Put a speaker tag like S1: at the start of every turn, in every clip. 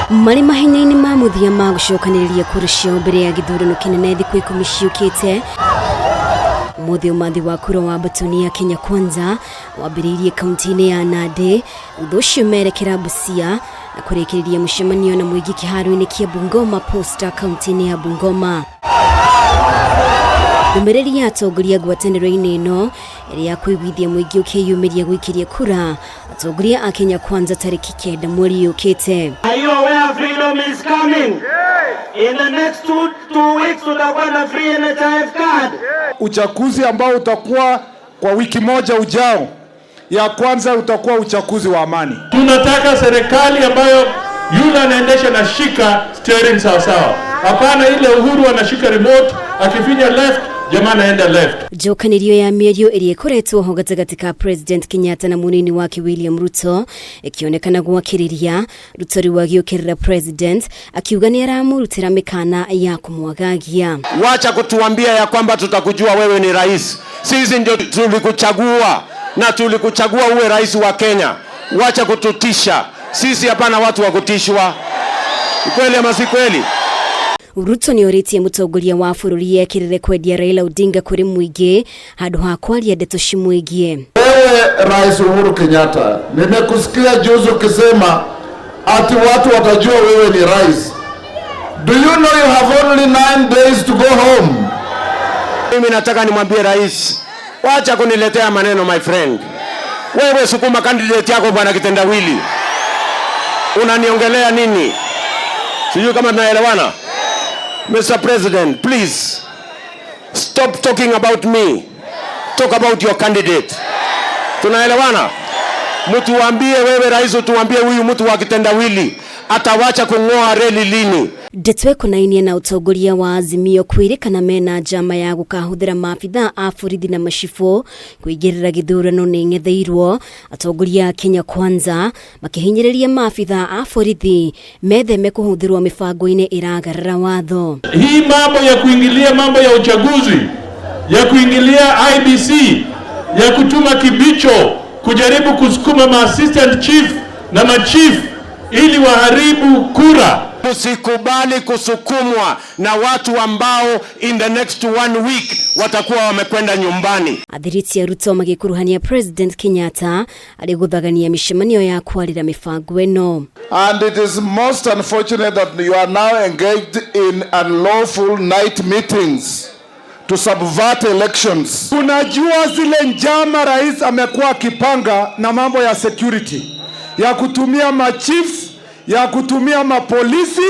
S1: Marĩ mahenya-inĩ ma mũthia ma gũcokanĩrĩria kura ciao mbere ya gĩthurano kĩnene thikũ 10 ciũkĩte. Ũmũthĩ ũmathi wa kura wa Mbũtũ ya Kenya Kwanza wambĩrĩirie kaunti-inĩ ya Nandi, thutha ũcio merekera Busia na kũrĩkĩrĩria mũcemanio na mũingĩ kĩharo-inĩ kĩa Bungoma Posta kaunti-inĩ ya Bungoma. Ndũmĩrĩri ya atongoria ngwatanĩro-inĩ ĩno ĩrĩ ya kũiguithia mũingĩ ũkĩyumĩria gũikĩria kura atongoria a Kenya Kwanza tarĩki 9 mweri ũkĩte.
S2: Are you aware freedom is coming? In the next 2 weeks tutakuwa na free NHIF card.
S3: Uchaguzi ambao utakuwa kwa wiki moja ujao, ya kwanza utakuwa uchaguzi wa amani.
S4: Tunataka serikali ambayo yule anaendesha anashika steering sawa sawa, hapana ile Uhuru anashika remote, akifinya left jamaa anaenda left.
S1: Njokanĩrio ya mĩario ĩrĩa ĩkoretwo ho gatagatĩ ka President Kenyatta na mũnini wake William Ruto ĩkĩonekana gwakĩrĩria. Ruto rĩu agĩũkĩrĩra President akiuga nĩ aramũrutĩra mĩkana ya kũmwagagia.
S5: Wacha kutuambia ya kwamba tutakujua wewe ni rais. Sisi ndio tulikuchagua na tulikuchagua uwe rais wa Kenya. Wacha kututisha. Sisi hapana watu wa kutishwa. Ni kweli ama si kweli?
S1: Ruto nĩ orĩtie mũtongoria wa bũrũri ekĩrĩre kwendia Raila Odinga kũrĩ mũingĩ handũ ha kwaria ndeto cimwĩgiĩ.
S6: Wewe Rais Uhuru Kenyatta, nimekusikia juzi ukisema ati watu watajua wewe ni rais. Do you know you have only 9 days to go home?
S5: Mimi nataka nimwambie rais, wacha kuniletea maneno, my friend. Wewe sukuma candidate yako, bwana kitendawili. Unaniongelea nini? Sijui kama tunaelewana. Mr. President, please stop talking about me. Talk about your candidate. Tunaelewana? Mtuambie wewe rais, utuambie huyu mtu wa kitendawili atawacha kung'oa reli lini?
S1: Ndeto ĩkonainie na ũtongoria wa Azimio kwĩrĩkana mena njama ya gũkahũthĩra maabithaa a borithi na macibũ kũingĩrĩra gĩthurano nĩ ng'etheirwo. Atongoria a Kenya Kwanza makĩhinyĩrĩria maabithaa a borithi metheme kũhũthĩrwo mĩbango-inĩ ĩragarara watho.
S4: Hii mambo ya kuingilia mambo ya uchaguzi, ya kuingilia IEBC, ya kutuma kibicho kujaribu kusukuma ma assistant chief na machief ili waharibu kura.
S5: Msikubali kusukumwa na watu ambao in the next one week watakuwa wamekwenda nyumbani.
S1: Athiriti a Ruto magĩkuruhania President Kenyatta arĩ gũthagania mĩcemanio ya kwarĩra mĩbango ĩno.
S6: And it is most unfortunate that you are now engaged in unlawful night meetings to subvert elections.
S3: Tunajua zile njama rais amekuwa akipanga na mambo ya security, ya kutumia machiefs, ya kutumia mapolisi,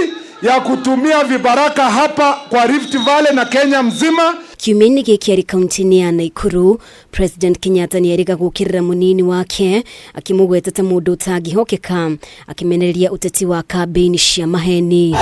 S3: ya kutumia vibaraka hapa kwa Rift Valley na Kenya mzima.
S1: Kiumia-inĩ gĩkĩ arĩ kaunti-inĩ ya Nakuru, President Kenyatta nĩ erĩga gũũkĩrĩra mũnini wake akĩmũgweta ta mũndũ ũtangĩhokeka, akĩmenereria ũteti wa kambĩini cia maheni.